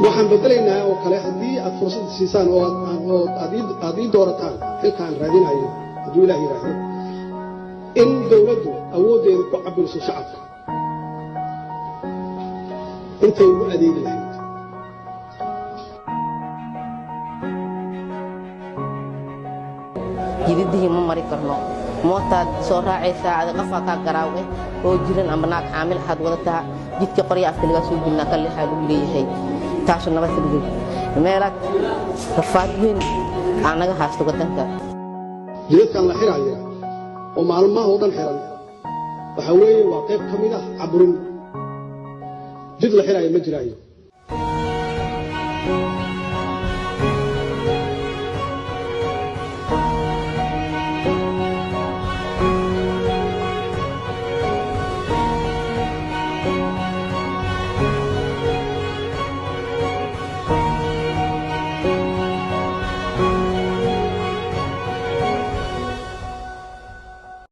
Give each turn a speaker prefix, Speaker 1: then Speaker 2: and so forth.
Speaker 1: Waxaan bedelaynaa oo kale haddii aad fursad siisaan oo aad ii doorataan xilka aan raadinayo, hadduu Ilaah yidhaahdo, in dowladdu awooddeeda ku cabiriso shacabka intay ugu adeegi lahayd.
Speaker 2: Jididihii ma mari karno. Mootaad soo raacaysaa, adi qafaa kaa garaaw eh oo jiran amba naag xaamil ahaad wadataa, jidka qorya afka lagaa soo gelinaa, ka leexaa lagu leeyahay. Taasu nabad ka meelaad rafaad weyn aa naga haysto waddanka.
Speaker 1: Jidadkan la xiraaya oo maalmaha oo dhan xiran waxaa weeye waa qayb ka mid ah caburin. Jid la xiraayo ma jiraayo.